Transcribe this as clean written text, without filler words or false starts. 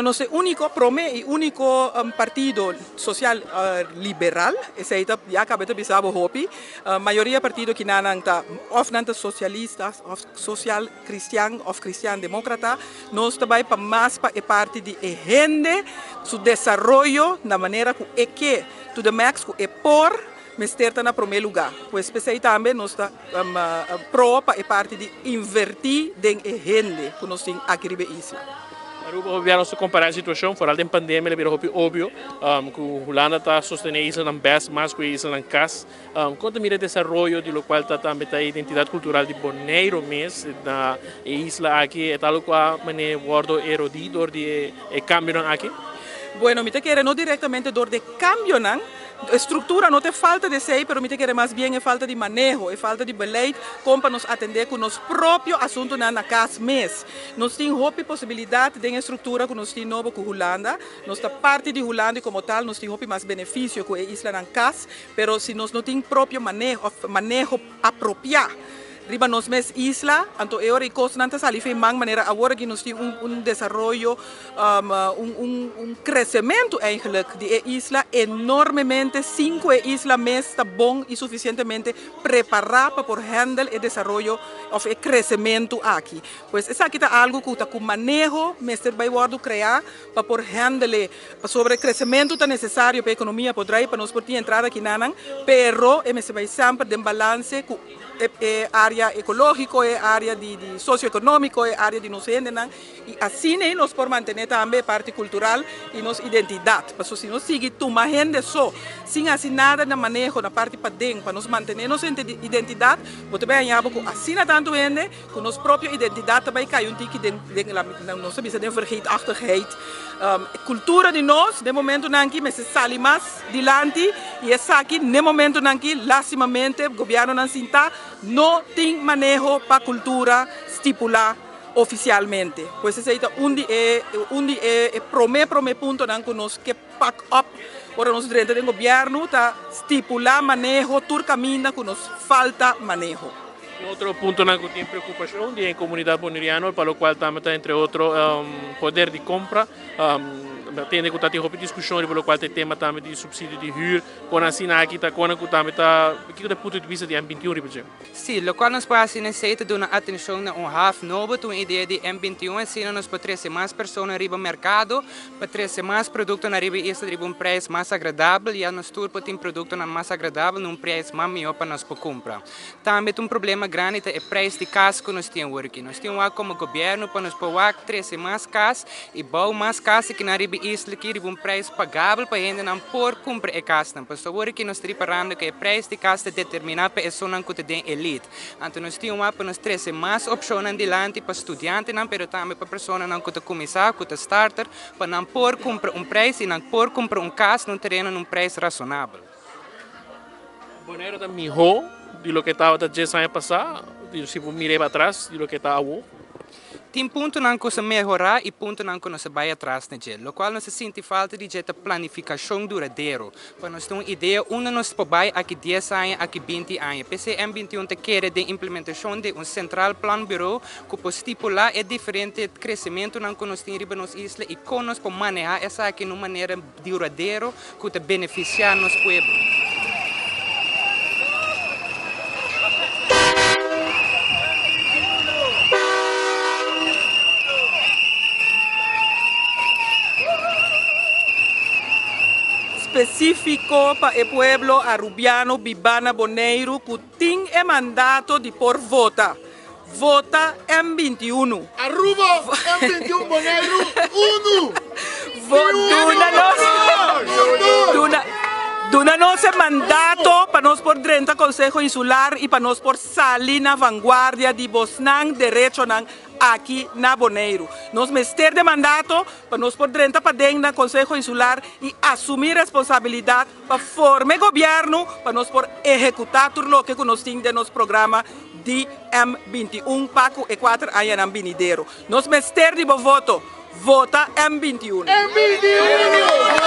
Nos e úniko, promé i úniko partido sosial liberal, esei ta ya kaba ta bisa bo hopi. Mayoria partido kinanan ta òf nan ta sosialista òf sosial kristian òf kristian demókrata. Nos ta bai pa mas pa e parti di e hende su desaroyo na manera ku e ke, to the max ku e por mester ta na promé lugá. Pues p'esei tambe nos ta pro pa e parti di invertí den e hende ku nos tin aki riba e isla. Aruba hopi bia nos ta kompará e situashon, foral den pandemia el a bira hopi obvio ku Hulanda ta sostené e islanan bes mas ku e islanan kas. Kon ta mira e desaroyo di lokual ta tambe ta e identidat kultural di Boneiru mes na e isla aki? E ta algu ku a manera wòrdu erodí dor di e kambionan aki? Bueno, mi ta kere no direktamente dor di e kambionan. E struktura no ta e falta di esei, pero mi ta kere mas bien e falta di maneho, e falta di beleid kon pa nos atendé ku nos propio asuntunan na kas mes. Nos tin hopi posibilidat den e struktura ku nos tin nobo ku Hulanda. Nos ta parti di Hulanda i komo tal nos tin hopi mas benefisio ku e islanan kas, pero si nos no tin propio maneho òf maneho apropiá riba nos mes isla, anto e ora e kosnan ta sali fen man manera awor aki nos tin un un desaroyo, un un un kresementu eigenlijk di e isla enormemente sin ku e isla mes ta bon i sufisientemente prepará pa por handle e desaroyo òf e kresementu aki. Pues esaki ta algu ku ta ku maneho mester bai wòrdu kreá pa por handle pasobra e kresementu ta nesesario pa e ekonomia por drai pa nos por tin entrada kinanan, pero e mester bai semper den balanse ku e área ekológiko, e área di sosioekonómiko, e área di nos hendenan i asina ei nos por mantené tambe e parti kultural i nos identidat. Pasobra si nos sigui tuma hende so sin hasi nada na maneho na parti paden pa nos mantené nos identidat, bo ta bai haña bo ku asina tantu hende ku nos propio identidat ta bai kai un tiki den den nos ta bisa den vergeetachtigheid. E kultura di nos den momentunan aki mester sali mas dilanti i esaki den momentunan aki lastimamente gobièrnunan sinta no tin maneho pa kultura stipulá ofisialmente. Pues esei ta un di e un di e promé promé puntonan ku nos ke pak op ora nos drenta den gobièrnu ta stipulá maneho tur kaminda ku nos falta maneho. Un otro puntonan ku tin preokupashon di e komunidat boneriano pa lokual tambe ta entre otro poder di kompra. Tende ku ta tin hopi diskushon riba lokual ta e tema tambe di supsidio di hür. Kon asina aki ta konan ku tambe ta kiko ta e punto di bista di M 21 riba dje? Sí, lokual nos por hasi nesei ta duna atenshon na un haf nobo, ta un idea di M 21, asina nos por trese mas persona riba merkado, pa trese mas produktonan riba e isla riba un preis mas agradabel, ya nos tur por tin produktonan mas agradabel na un preis mas mihó pa nos por kumpra. Tambe ta un problema grandi ta e preis di kas ku nos tin awor aki. Nos tin wak komo gobièrnu pa nos por wak trese mas kas i bou mas kas akinan riba e isla aki riba un preis pagabel pa hendenan por kumpra e kasnan. Pasobra awor aki nos ta riparando ku e preis di kas ta determiná pa esunnan ku ta den elit. Anto nos tin wak pa nos trese mas opshonnan dilanti pa studiantenan pero tambe pa personanan ku ta kuminsá, ku ta starter, pa nan por kumpra un preis i nan por kumpra un kas na un tereno na un preis rasonabel. Boneiru ta mihó di loke tabata djes aña pasá, si bo mira atras di loke ta awor? Tin puntonan ku sa mehorá i puntonan ku nos a bai atras na dje. Lokual nos a sinti falta di dje ta planifikashon duradero, pa nos tin un idea unda nos por bai aki dies aña, aki binti aña. P'esei M 21 ta kere den implementashon di un Centraal Planbureau ku por stipulá e diferente kresementunan ku nos tin riba nos isla i kon nos por manehá esaki na un manera duradero ku ta benefisiá nos pueblo. Spesífiko pa e pueblo Arubiano bibá na Boneiru ku tin e mandato di por vota. Vota M 21. Aruba M 21 Boneiru unu! Duna nos duna duna nos e mandato pa nos por drenta Conseho Insular y pa nos por sali na vanguardia di bosnan derechonan aki na Boneiru. Nos mester de mandato pa nos por drenta paden na Conseho Insular y asumi responsabilidad pa forma e gobierno pa nos por ehecuta tur loke cu nos tin den nos programa di M 21 pa cu e cuater añanan binidero. Nos mester di bo voto. Vota M 21. M 21!